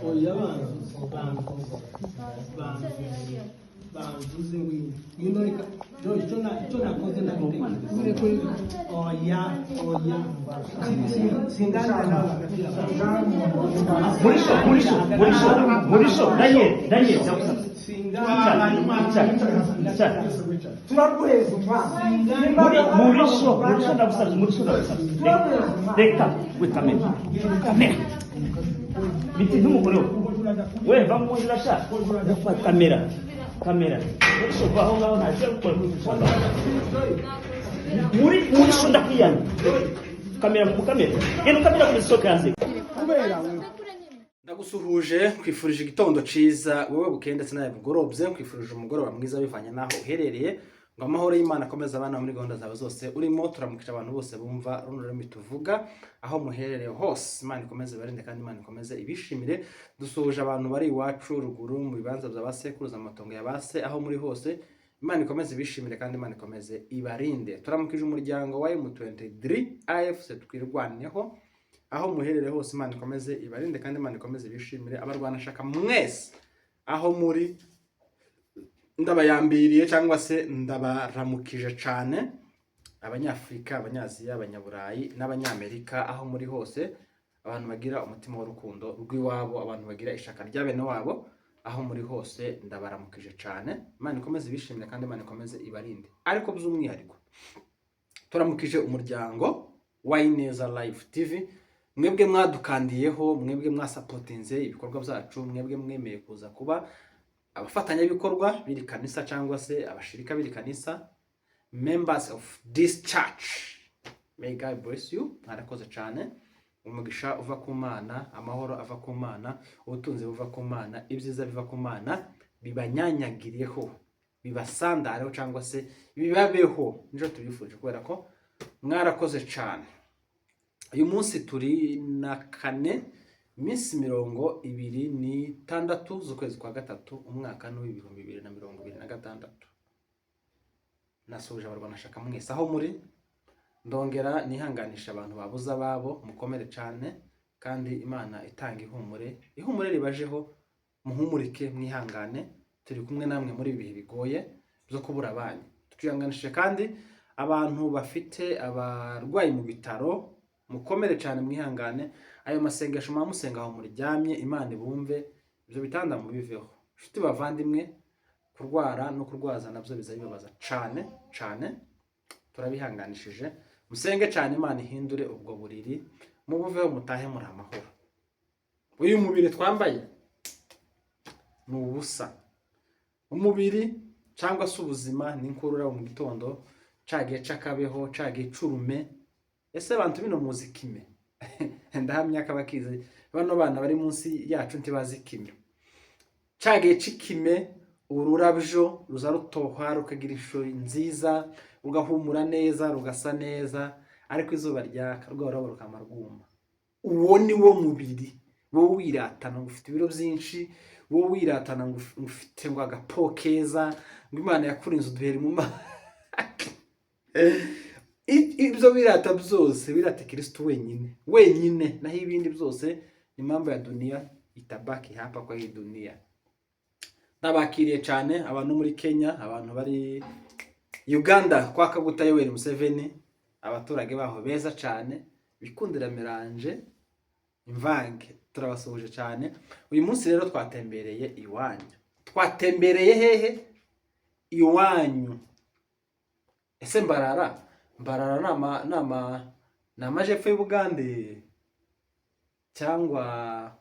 Oya, banzuze, banzuze, banzuze, banzuze. Wino, wino, reka. Jo, icyo nakoze ndabitekereza. Oya, oya, singanira nawe hagati yawe. Murisho, Murisho, Murisho, Murisho, Daniel, Daniel, ndagusabye. Singanira. Icara, icara. Turaguheza umwana. Muri Murisho, Murisho, ndagusabye. Murisho, ndagusabye. Reka, reka we, kamera, kamera, biti ntumukoreho we, va mu nzira sha. Kamera, kamera. Murisho, va aho ngaho, ntacyo gukora. Muri Murisho, ndakwiyana. Kamera mu kamera, genda ukamera kuri soka yanze. Kubera we. Ndagusuhuje, nkwifurije igitondo ciza wowe bukeye ndetse nawe bugorobye, nkwifurije umugoroba mwiza bivanye n'aho uherereye, ngo amahoro y'Imana akomeze abana muri gahunda zawe zose urimo. Turamukije abantu bose bumva runo rurimi tuvuga aho muherereye hose. Imana ikomeze ibarinde kandi Imana ikomeze ibishimire. Dusuhuje abantu bari iwacu ruguru mu bibanza bya ba sekuruza, amatongo ya ba se. Aho muri hose, Imana ikomeze ibishimire kandi Imana ikomeze ibarinde. Turamukije umuryango wa M23 AFC Twirwaneho. Aho muherereye hose, Imana ikomeze ibarinde kandi Imana ikomeze ibishimire. Abarwanashaka mwese aho muri, ndabayambiriye cyangwa se ndabaramukije cyane. Abanyafurika, Abanyaziya, Abanyaburayi n'Abanyamerika, aho muri hose, abantu bagira umutima w'urukundo rw'iwabo, abantu bagira ishaka rya bene wabo, aho muri hose ndabaramukije cyane. Imana ikomeze ibishimire kandi Imana ikomeze ibarinde. Ariko by'umwihariko turamukije umuryango wa Ineza Live TV, mwebwe mwadukandiyeho, mwebwe mwasapotinze ibikorwa byacu, mwebwe mwemeye kuza kuba abafatanyabikorwa b'iri kanisa cyangwa se abashirika b'iri kanisa, members of this church. May God bless you. Mwarakoze cyane. Umugisha uva ku Mana, amahoro ava ku Mana, ubutunzi buva ku Mana, ibyiza biva ku Mana bibanyanyagiriyeho, bibasandareho cyangwa se bibabeho. Nicyo tubifuje kubera ko mwarakoze cyane. Uyu munsi turi na kane, iminsi 26 z'ukwezi kwa gatatu, umwaka ni uw'ibihumbi 2026. Nasuhuje abarwanashyaka mwese aho muri. Ndongera nihanganisha abantu babuze ababo. Mukomere cyane kandi Imana itanga ihumure, ihumure ribajeho, muhumurike, mwihangane. Turi kumwe namwe muri ibi bihe bigoye byo kubura abanyu. Twihanganishije kandi abantu bafite abarwayi mu bitaro. Mukomere cyane, mwihangane. Ayo masengesho muba musenga aho muryamye, Imana ibumve, ibyo bitanda mubiveho. Inshuti bavandimwe, kurwara no kurwaza nabyo biza bibabaza cyane cyane. Turabihanganishije. Musenge cyane, Imana ihindure ubwo buriri, mubuveho, mutahe muri amahoro. Uyu mubiri twambaye ni ubusa. Umubiri cyangwa se ubuzima ni nk'ururabo mu gitondo, cagiye c'akabeho, cagiye curume. Ese abantu bino muzi kime? Ndahamya ko abakizi, bano bana bari munsi yacu, ntibazi kime. Cagiye c'ikime, ururabyo ruza rutoha, rukagira ishusho nziza, rugahumura neza, rugasa neza, ariko izuba ryaka rwa rurabo rukama rwuma. Uwo ni wo mubiri. Wowe wiratana ngo ufite ibiro byinshi, wowe wiratana ngo ufite ngo agapo keza, ngo Imana yakurinze uduheri mu maso, ibyo wirata byose, wirate Kirisitu wenyine wenyine. Naho ibindi byose ni mambo ya dunia, itabaki hapa kwa hii dunia. Ndabakiriye cyane abantu muri Kenya, abantu bari Uganda kwa Kaguta Yoweri Museveni, abaturage baho beza cyane bikundira mélange, imvange. Turabasuhuje cyane. Uyu munsi rero twatembereye iwanyu. Twatembereye hehe? Iwanyu. Ese Mbarara, Mbarara ni amajepfo y'Ubugande cyangwa?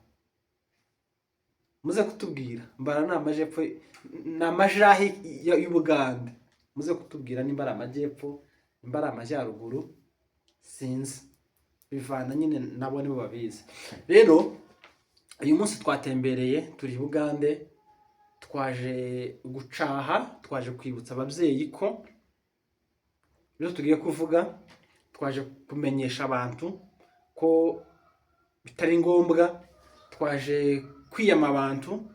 Muze kutubwira. Mbarara ni amajepfo, ni amajahi y'Ubugande? Muze kutubwira nimba ari amajyepfo, nimba ari amajyaruguru, sinzi, bivana nyine nabo nibo babizi. Rero uyu munsi twatembereye, turi i Bugande. Twaje gucaha, twaje kwibutsa ababyeyi ko ibyo tugiye kuvuga, twaje kumenyesha abantu ko bitari ngombwa, twaje kwiyama abantu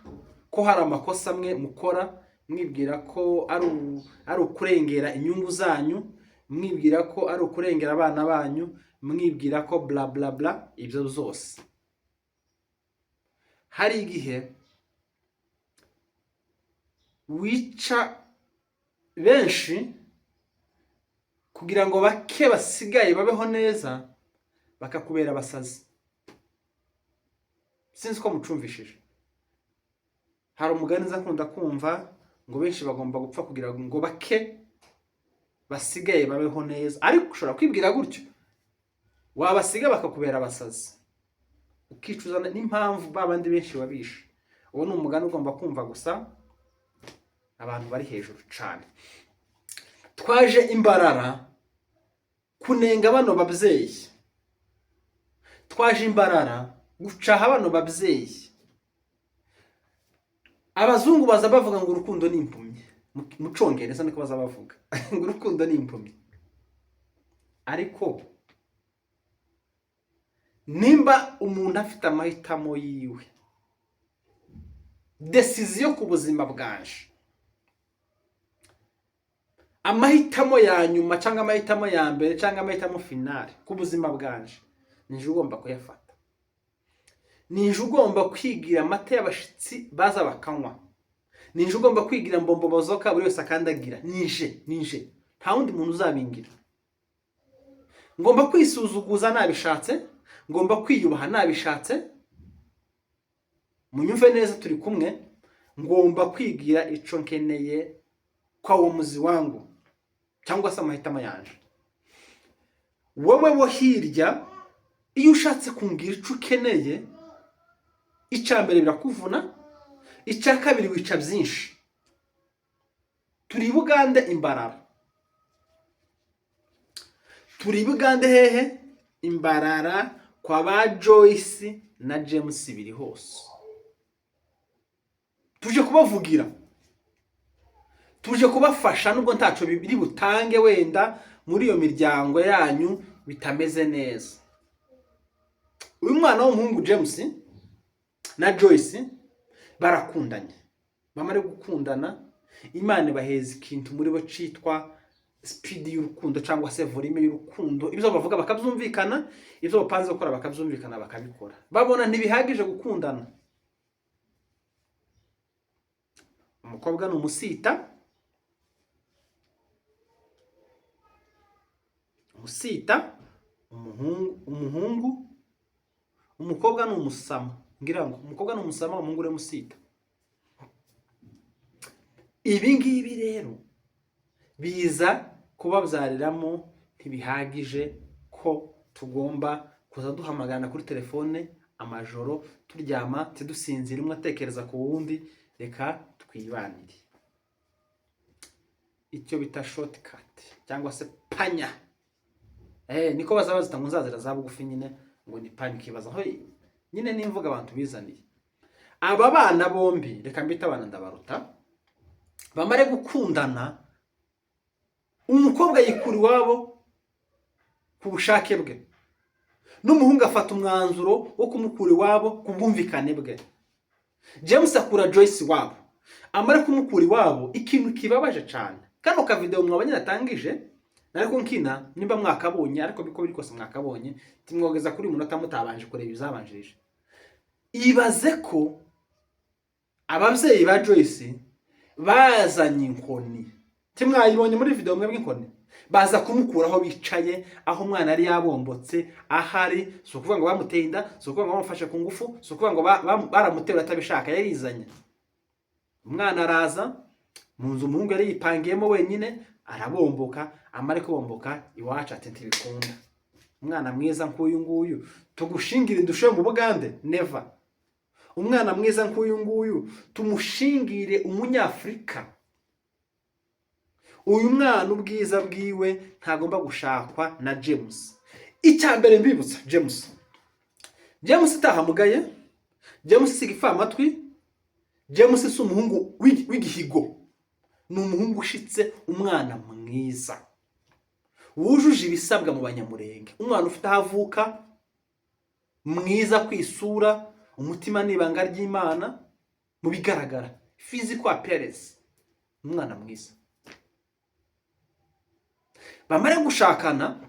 ko hari amakosa amwe mukora mwibwira ko ari ukurengera inyungu zanyu, mwibwira ko ari ukurengera abana banyu, mwibwira ko bla bla bla, ibyo byose. Hari igihe wica benshi kugira ngo bake basigaye babeho neza, bakakubera abasazi. Sinzi ko mucumvishije. Hari umugani nza nkunda kumva ngo benshi bagomba gupfa kugira ngo bake basigaye babeho neza, ariko ushobora kwibwira gutyo, wabasiga bakakubera abasazi, ukicuza n'impamvu ba bandi benshi wabishe. Uwo ni umugani ugomba kumva gusa abantu bari hejuru cyane. Twaje imbarara kunenga bano babyeyi, twaje imbarara gucaha bano babyeyi. Abazungu baza bavuga ngo urukundo ni impumyi. Mu Congereza niko baza bavuga ngo urukundo ni impumyi. Ariko nimba umuntu afite amahitamo yiwe, décision ku buzima bwanje, amahitamo ya nyuma cyangwa amahitamo ya mbere cyangwa amahitamo finale ku buzima bwanje, nije ugomba kuyafata, nije ugomba kwigira amata y'abashitsi baza bakanywa, nije ugomba kwigira mbombo bazoka buri wese akandagira, nije, nta wundi muntu uzabingira. Ngomba kwisuzuguza nabishatse, ngomba kwiyubaha nabishatse. Munyumve neza, turi kumwe. Ngomba kwigira ico nkeneye kwa uwo muzi wangu cyangwa se amahitamo yanje. Wowe wo hirya, iyo ushatse kumbwira ico ukeneye, icya mbere birakuvuna, icya kabiri wica byinshi. Turi i Bugande imbarara, turi i Bugande hehe? Imbarara kwa ba Joyce na James biri hose. Tuje kubavugira, tuje kubafasha, nubwo ntaco biri butange wenda muri iyo miryango yanyu bitameze neza. Uyu mwana w'umuhungu James na Joyce barakundanye. Bamara gukundana, Imana ibaheza ikintu muri bo citwa speed y'urukundo cyangwa se volume y'urukundo. Ibyo bavuga bakabyumvikana, ibyo bapanze gukora bakabyumvikana, bakabikora. Babona ntibihagije gukundana. Umukobwa ni umusita, umusita, umuhungu, umukobwa ni umusama. Ngira ngo umukobwa ni umusama, umuhungu ni umusita. Ibi ngibi rero biza kubabyariramo ntibihagije ko tugomba kuza duhamagana kuri telefone amajoro, turyama tidusinzira, umwe atekereza ku wundi. Reka twibanire, icyo bita shortcut cyangwa se panya. Niko baza bazita ngo nzazira za bugufi nyine, ngo ni panya. Ukibaza aho nyine n'imvugo abantu bizaniye. Aba bana bombi, reka mbite abana, ndabaruta. Bamare gukundana, umukobwa yikura iwabo ku bushake bwe, n'umuhungu afata umwanzuro wo kumukura iwabo ku bwumvikane bwe. James akura Joyce iwabo. Amara kumukura iwabo, ikintu kibabaje cyane, kano kavideo mwabonye natangije ariko nkina, nimba mwakabonye, ariko biko biri kose mwakabonye, timwogeza kuri uyu munota mutabanje kureba ibizabanjirije. Ibaze ko ababyeyi ba Joyce bazanye inkoni. Timwayibonye muri video mwebwe? Inkoni, baza kumukura aho bicaye, aho umwana yari yabombotse ahari. Si ukuvuga ngo bamuteye inda, si ukuvuga ngo bamufashe ku ngufu, si ukuvuga ngo baramuteye atabishaka, yarizanye. Umwana araza mu nzu umuhungu yari yipangiyemo wenyine, arabomboka. Amare kubomboka, iwacu ati ntibikunda, umwana mwiza nk'uyu nguyu tugushingire indusho mu Bugande? Never. Umwana mwiza nk'uyu nguyu tumushingire Umunyafurika? Uyu mwana ubwiza bwiwe ntagomba gushakwa na James. Icya mbere mbibutsa, James itahamugaye, James siga amatwi. James si umuhungu w'igihigo, ni umuhungu ushitse, umwana mwiza wujuje ibisabwa mu Banyamurenge, umwana ufite aho avuka, mwiza ku isura, umutima n'ibanga ry'Imana. Mu bigaragara, physical appearance, umwana mwiza. Bamare gushakana,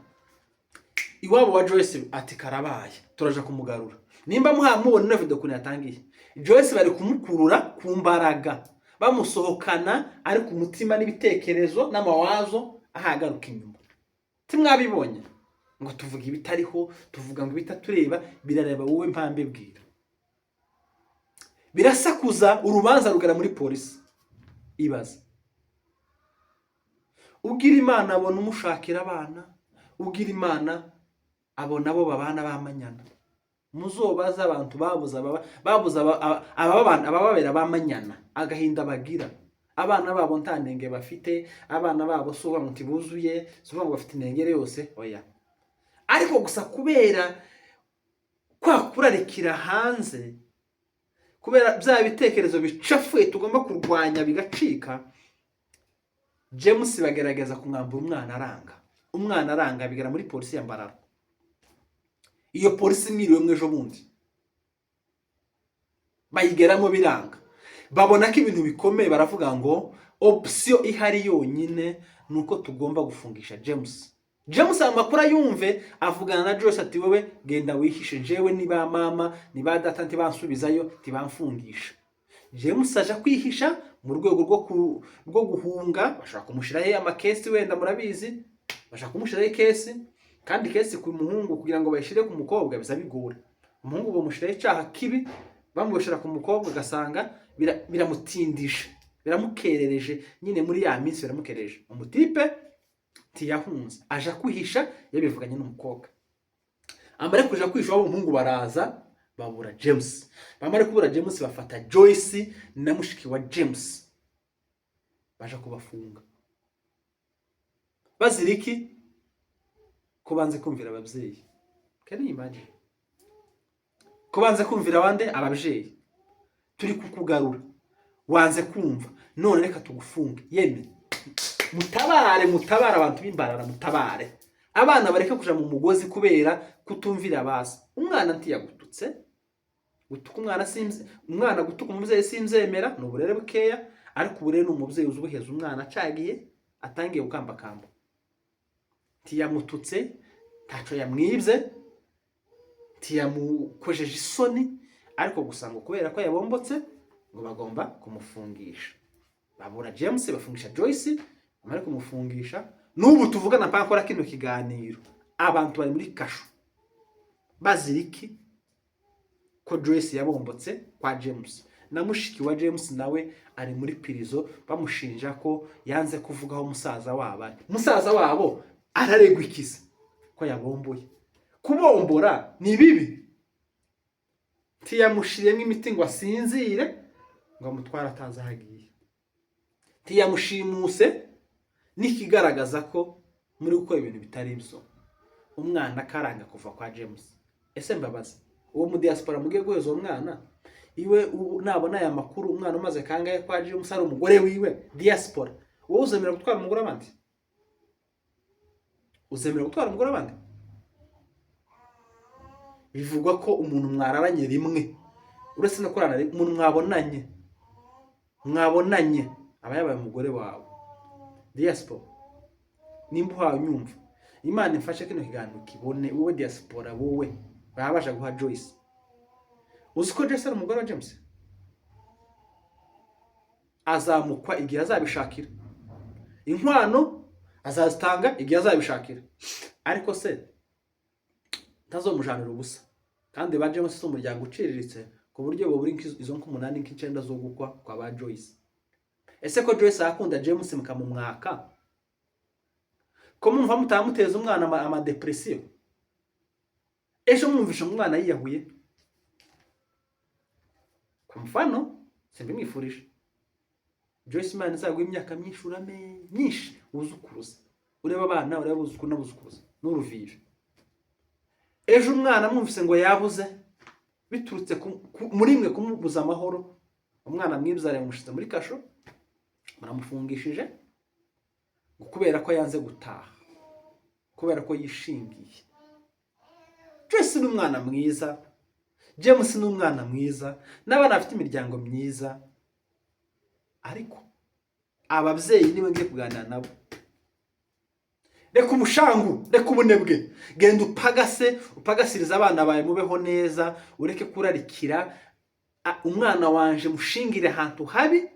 iwabo wa Joyce ati karabaye, turaja kumugarura. Nimba muhamubona ino video ukuntu yatangiye, Joyce bari kumukurura ku mbaraga, bamusohokana, ari ku mutima n'ibitekerezo n'amawazo ahagaruka inyuma. Timwabibonye ngo tuvuga ibitariho, tuvuga ngo ibitatureba birareba wowe. Mpambe bwira birasakuza, urubanza rugara muri polisi. Ibaza ubwira Imana abona umushakira abana, ubwira Imana abona abo babana bamanyana. Muzobaze abantu babuze abababera bamanyana, agahinda bagira. Abana babo nta ntenge bafite, abana babo si ukuvuga ngo ntibuzuye, si ukuvuga ngo bafite intengere yose, oya. Ariko gusa kubera kwa kurarikira hanze, kubera bya bitekerezo bicafuye tugomba kurwanya bigacika. James bagerageza kumwambura umwana aranga, umwana aranga, bigera muri polisi ya Mbarara. Iyo polisi mwiriwemo ejo bundi bayigeramo biranga, babona ko ibintu bikomeye, baravuga ngo option ihari yonyine ni uko tugomba gufungisha James. James amakuru ayumve, avugana na Joyce ati: "Wowe genda wihishe, jewe niba mama niba data ntibansubizayo, ntibamfungisha." James aja kwihisha mu rwego rwo guhunga. Bashaka kumushyiraho amakesi, wenda murabizi, bashaka kumushyiraho ikesi, kandi ikesi ku muhungu kugira ngo bayishyire ku mukobwa biza bigora. Umuhungu bamushyiraho icyaha kibi, bamushyira ku mukobwa ugasanga biramutindisha, biramukerereje nyine muri ya minsi, biramukerereje. Umutipe ntiyahunze, aja kwihisha yabivuganye n'umukobwa. Amare kuja kwihisha wabo umuhungu, baraza babura James. Bamare kubura James, bafata Joyce na mushiki wa James, baja kubafunga. Bazira iki? Ko banze kumvira ababyeyi. Can you imagine? Ko banze kumvira abandi ababyeyi. Turi kukugarura, wanze kumva, none reka tugufunge. Yeme, mutabare, mutabare abantu b'Imbarara, mutabare abana bareke kuja mu mugozi kubera kutumvira basi. Umwana ntiyagututse. Gutuka umwana simze, umwana gutuka umubyeyi simzemera, ni uburere bukeya. Ariko uburere ni umubyeyi uzi ubuheza umwana acagiye, atangiye gukambakamba. Ntiyamututse, ntaco yamwibye, ntiyamukojeje isoni, ariko gusa ngo kubera ko yabombotse ngo bagomba kumufungisha. Babura James, bafungisha Joyce. Bamara kumufungisha, n'ubu tuvugana mpaka nkora kino kiganiro, abantu bari muri kasho. Bazira iki? Ko Joyce yabombotse kwa James. Na mushiki wa James nawe ari muri pirizo, bamushinja ko yanze kuvuga aho musaza wabo ari. Musaza wabo araregwa ikiza ko yabomboye. Kubombora ni bibi? Ntiyamushiriyemo imiti ngo asinzire, ngo amutware atazi aho agiye, ntiyamushimuse. N'ikigaragaza ko muri gukora ibintu bitari byo, umwana akaranga kuva kwa James. Ese mbabaza, uwo mu diaspora mugiye guheza uwo mwana iwe, nabona aya makuru, umwana umaze kangahe kwa James, ari umugore wiwe? Diaspora, wowe uzemera gutwara umugore w'abandi? Uzemera gutwara umugore w'abandi? Bivugwa ko umuntu mwararanye rimwe, uretse no kurarana rimwe, umuntu mwabonanye aba yabaye umugore wawe. Diaspora, nimba uhawe unyumva, Imana imfashe kino kiganiro kibone wowe. Diaspora, wowe babasha guha Joyce, uzi ko Joyce ari umugore wa James? Azamukwa igihe azabishakira, inkwano azazitanga igihe azabishakira, ariko se ntazomujanira ubusa. Kandi ba James si umuryango uciriritse ku buryo bubura izo nk'umunani, nk'icyenda zo gukwa kwa ba Joyce. Ese ko Joyce akunda James mukamumwaka, ko mumva mutamuteza umwana amadepresiyo? Ejo mwumvishe umwana yiyahuye kwa mfano, simbimwifurije. Joyce, Imana izaguha imyaka myinshi, urame myinshi, wuzukuruza, urebe abana, urebe abuzukuru n'abuzukuruza n'uruvivi. Ejo umwana mwumvise ngo yabuze biturutse muri mwe kumubuza amahoro, umwana mwibyariye mumushize muri kasho, muramufungishije ngo kubera ko yanze gutaha, kubera ko yishingiye. Joyce ni umwana mwiza, James ni umwana mwiza, n'abana bafite imiryango myiza, ariko ababyeyi niba ngiye kuganira nabo. Reka umushangu, reka ubunebwe. Genda upagase, upagasirize abana bawe, mubeho neza, ureke kurarikira. Umwana wanje mushingire ahantu habi,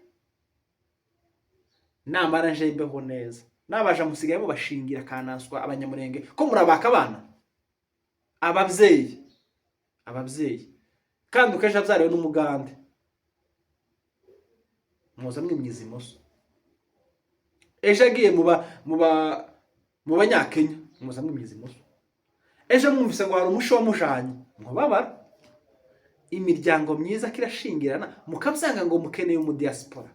namara nje mbeho neza. Nabaja musigaye mubashingira kananswa Abanyamurenge ko murabaka abana, ababyeyi, ababyeyi. Kandi ukeje abyariwe n'umugande, muza mwimyiza imoso. Ejo agiye mu Banyakenya, muza mwimyiza imoso. Ejo mwumvise ngo hari umusho wamujanye, mubabara. Imiryango myiza kirashingirana, mukabyanga ngo mukeneye umu diaspora.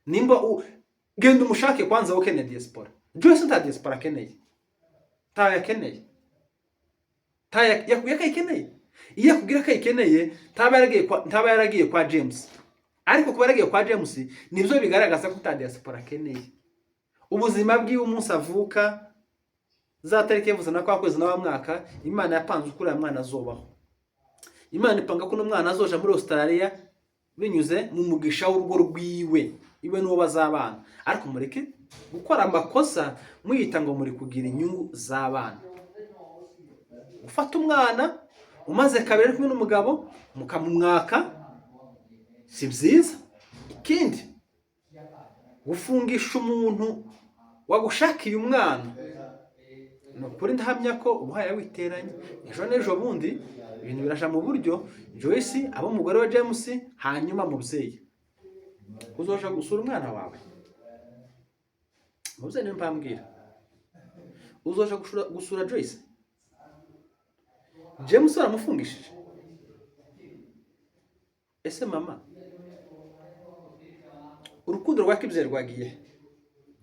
Nimba genda umushake kwanza wowe ukeneye diaspora. Joyce nta diaspora akeneye, ntayo akeneye, ntayo yakubwiye ko ayikeneye. Iyo akubwira ko ayikeneye, ntaba yaragiye kwa James. Ariko kuba yaragiye kwa James nibyo bigaragaza ko nta diaspora akeneye. Ubuzima bwiwe, umunsi avuka, za tariki yavuze na kwa kwezi na wa mwaka, Imana yapanze uko uriya mwana azobaho. Imana ipanga ko uno mwana azoja muri Australia binyuze mu mugisha w'urugo rwiwe, iwe n'uwo bazabana. Ariko mureke gukora amakosa mwiyita ngo muri kugira inyungu z'abana. Gufata umwana umaze kabiri ari kumwe n'umugabo mukamumwaka si byiza. Ikindi, gufungisha umuntu wagushakiye umwana, ni ukuri ndahamya ko ubuhaye witeranye. Ejo n'ejo bundi ibintu biraja mu buryo, Joyce aba umugore wa James. Hanyuma mubyeyi, uzoja gusura umwana wawe? Mubyeyi, niwe mpambwira, uzoja gusura Joyce? James baramufungishije. Ese mama, urukundo rwa kibyeyi rwagiye he?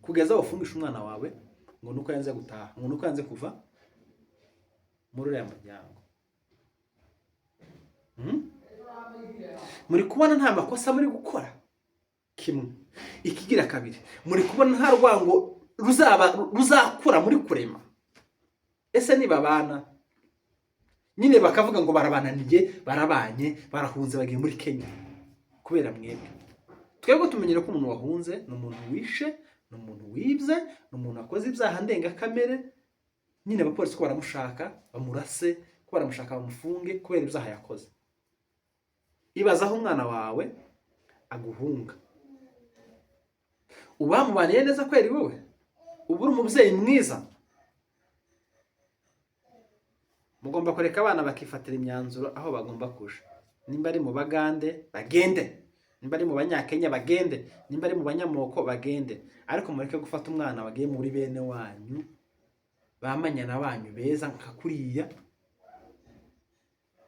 Kugeza aho ufungisha umwana wawe ngo nuko yanze gutaha, ngo nuko yanze kuva muri uriya muryango? Muri kubona nta makosa muri gukora? Kimwe. Ikigira kabiri, muri kubona nta rwango ruzaba ruzakura muri kurema? Ese nibabana nyine bakavuga ngo barabananiye, barabanye, barahunze, bagiye muri Kenya kubera mwebwe? Twebwe tumenyere ko umuntu wahunze ni umuntu wishe, ni umuntu wibye, ni umuntu wakoze ibyaha ndengakamere. Nyine abapolisi ko baramushaka bamurase, ko baramushaka bamufunge kubera ibyaha yakoze. Ibaza aho umwana wawe aguhunga, uba mubaniye neza kweri? Wowe uba uri umubyeyi mwiza? Mugomba kureka abana bakifatira imyanzuro aho bagomba kuja. Nimba ari mu Bagande, bagende; nimba ari mu Banyakenya, bagende; nimba ari mu banyamoko, bagende. Ariko mureke gufata umwana wagiye muri bene wanyu, bamanyana banyu beza nka kuriya,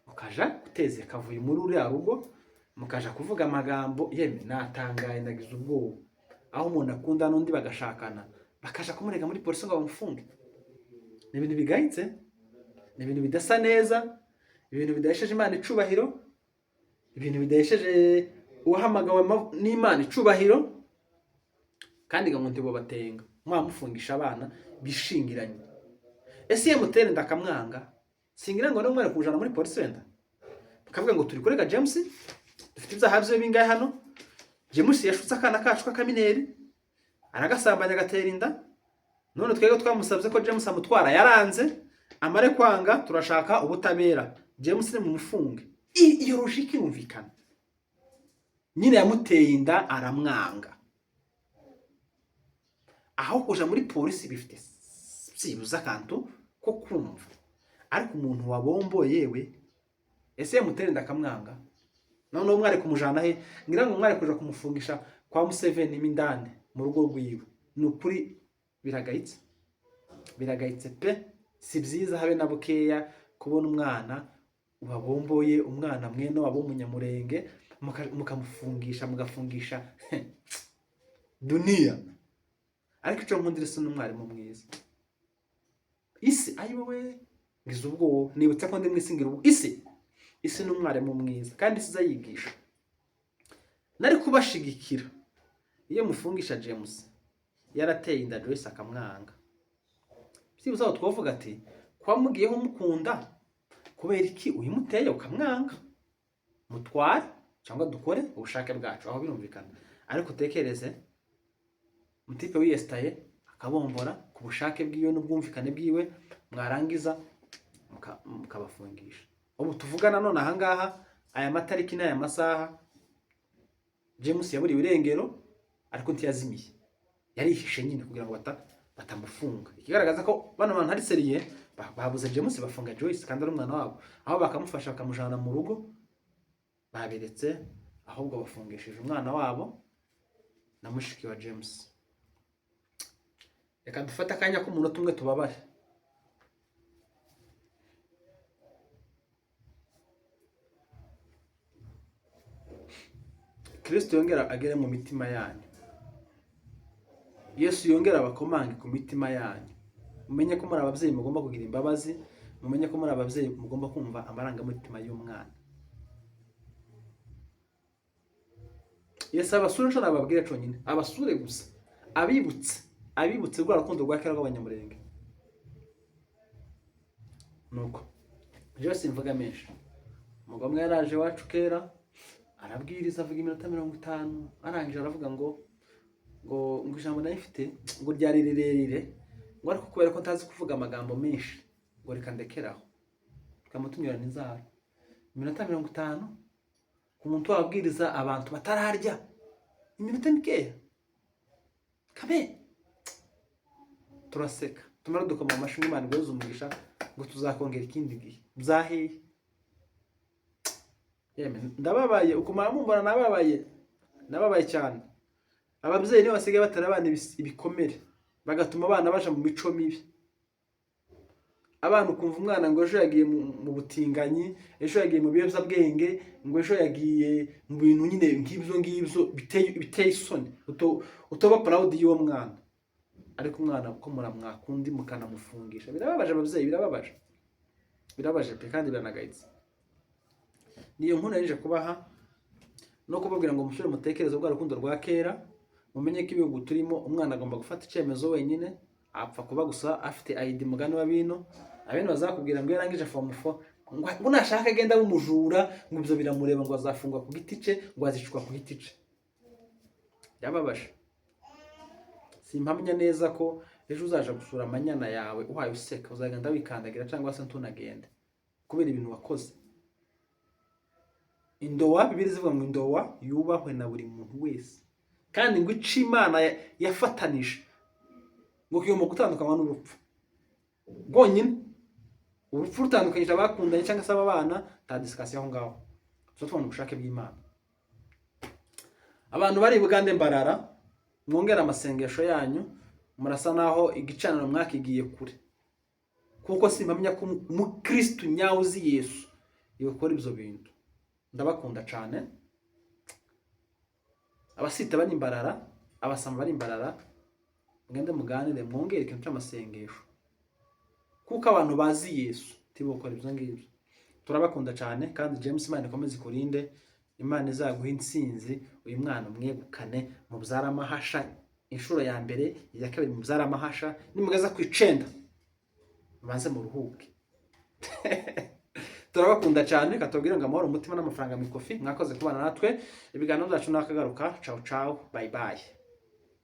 mukaja guteza akavuyo muri uriya rugo, mukaja kuvuga amagambo. Yemwe, natangaye, ndagize ubwoba aho umuntu akunda n'undi bagashakana, bakaja kumurega muri polisi ngo bamufunge. Ni ibintu bigayitse, ni ibintu bidasa neza, ibintu bidahesheje Imana icubahiro, ibintu bidahesheje uwahamagawe n'Imana icubahiro. Kandi ngo ntibobatenga mwamufungisha abana bishingiranye. Ese iyo mutera inda akamwanga, singira ngo n'umwana kujana muri polisi, wenda bakavuga ngo turi kurega James, dufite ibyaha bye bingahe hano? James yashutse akana kacu k'akamineri, aragasambanya, agatera inda. None twebwe twamusabye ko James amutwara, yaranze. Amare kwanga, turashaka ubutabera. James ni mumufunge. Iyo logique irumvikana nyine. Yamuteye inda, aramwanga, aho kuja muri polisi bifite byibuze akantu ko kumva. Ariko umuntu wabomboye, yewe, ese yamutera inda akamwanga, noneho mwari kumujana he? Ngira ngo mwari kuja kumufungisha kwa Museveni mo indani mu rugo rwiwe. Ni ukuri biragayitse, biragayitse pe. Si byiza habe na bukeya kubona umwana wabomboye, umwana mwene wabo w'Umunyamurenge, mukamufungisha, mugafungisha duniya. Ariko icyo nkundira isi, n'umwarimu mwiza isi. Ayi wowe, ngize ubwoba, nibutse ko ndi mu isi, ngira ubwo isi ni umwarimu mwiza kandi isi izayigisha. Nari kubashigikira iyo mufungisha James yarateye inda Joyce akamwanga. Byibuze aho twavuga ati kuba mugiyeho mukunda, kubera iki uyimuteye ukamwanga? Mutware cyangwa dukore ubushake bwacu, aho birumvikana. Ariko utekereze mutipe wiyesitaye akabombora ku bushake bwiwe n'ubwumvikane bwiwe, mwarangiza mukabafungisha. Ubu tuvugana none ahangaha, aya matariki n'aya masaha, James yaburiwe irengero, ariko ntiyazimiye, yarihishe nyine kugira ngo batamufunga. Ikigaragaza ko bano bantu ari sérieux, babuze James, bafunga Joyce kandi ari umwana wabo, aho bakamufasha bakamujana mu rugo baberetse, ahubwo bafungishije umwana wabo na mushiki wa James. Reka dufate akanya k'umunota umwe tubabare. Kristo yongera agere mu mitima yanyu, Yesu yongera abakomange ku mitima yanyu. Mumenye ko muri ababyeyi mugomba kugira imbabazi, mumenye ko muri ababyeyi mugomba kumva amarangamutima y'umwana. Yesu abasure, nshobora nababwire conyine, abasure gusa, abibutse rwa rukundo rwa kera rw'Abanyamurenge. Nuko jewe simvuga menshi. Umugabo umwe yaraje iwacu kera, arabwiriza, avuga iminota 50, arangije aravuga ngo ijambo nari mfite ngo ryari rirerire, ngo ariko kubera ko ntazi kuvuga amagambo menshi, ngo reka ndekeraho. Tukaba tunyurana inzara iminota 50 ku muntu wabwiriza abantu batararya, iminota mikeya kabe. Turaseka, tumara dukoma amashyi ngo Imana iguhe umugisha, ngo tuzakongera ikindi gihe. Byaheye. Yemwe, ndababaye ukumara mumbona, nababaye, nababaye cyane. Ababyeyi nibo basigaye batera abana ibikomere, bagatuma abana baja mu mico mibi. Abana ukumva umwana ngo ejo yagiye mu butinganyi, ejo yagiye mu biyobyabwenge, ngo ejo yagiye mu bintu nyine nk'ibyo ngibyo biteye isoni, utoba proud y'uwo mwana. Ariko umwana ko muramwakundi mukanamufungisha, birababaje ababyeyi, birababaje, birababaje pe, kandi biranagayitse. Niyo nkuru narije kubaha no kubabwira ngo musubire mutekereze rwa rukundo rwa kera. Mumenye ko ibihugu turimo umwana agomba gufata icyemezo wenyine, apfa kuba gusa afite ID. Mugani wa bino abene bazakubwira ngo iyo arangije form 4, ngo nashaka agenda abe umujura, ngo ibyo biramureba, ngo azafungwa ku giti cye, ngo azicwa ku giti cye. Byababaje. Simpamya neza ko ejo uzaja gusura amanyana yawe uhaye useka, uzagenda wikandagira cyangwa se ntunagende kubera ibintu wakoze. Indowa Bibiri zivuga ngo indowa yubahwe na buri muntu wese, kandi ngo ico Imana yafatanije ngo kigomba gutandukanywa n'urupfu rwonyine. Urupfu rutandukanyije abakundanye cyangwa se ababana, nta discussion aho ngaho, tuba tubona ubushake bw'Imana. Abantu bari i Bugande, Mbarara, mwongere amasengesho yanyu. Murasa naho igicaniro mwakigiye kure, kuko simpamya ko umukristu nyawe uzi Yesu yokora ibyo bintu. Ndabakunda cyane. Abasita bari Imbarara, abasama bari Imbarara, mugende muganire, mwongere ikintu cy'amasengesho, kuko abantu bazi Yesu tibokora ibyo ngibyo. Turabakunda cyane. Kandi James, Imana ikomeze ikurinde, Imana izaguha intsinzi, uyu mwana umwegukane, mubyare amahasha inshuro ya mbere, iya kabiri mubyare amahasha, nimugeza ku 9 mubanze muruhuke. Turabakunda cyane. Reka tubabwire ngo amahoro, umutima n'amafaranga mikofi. Mwakoze kubana natwe, ibiganiro byacu nakagaruka. Ciao ciao, bye bye.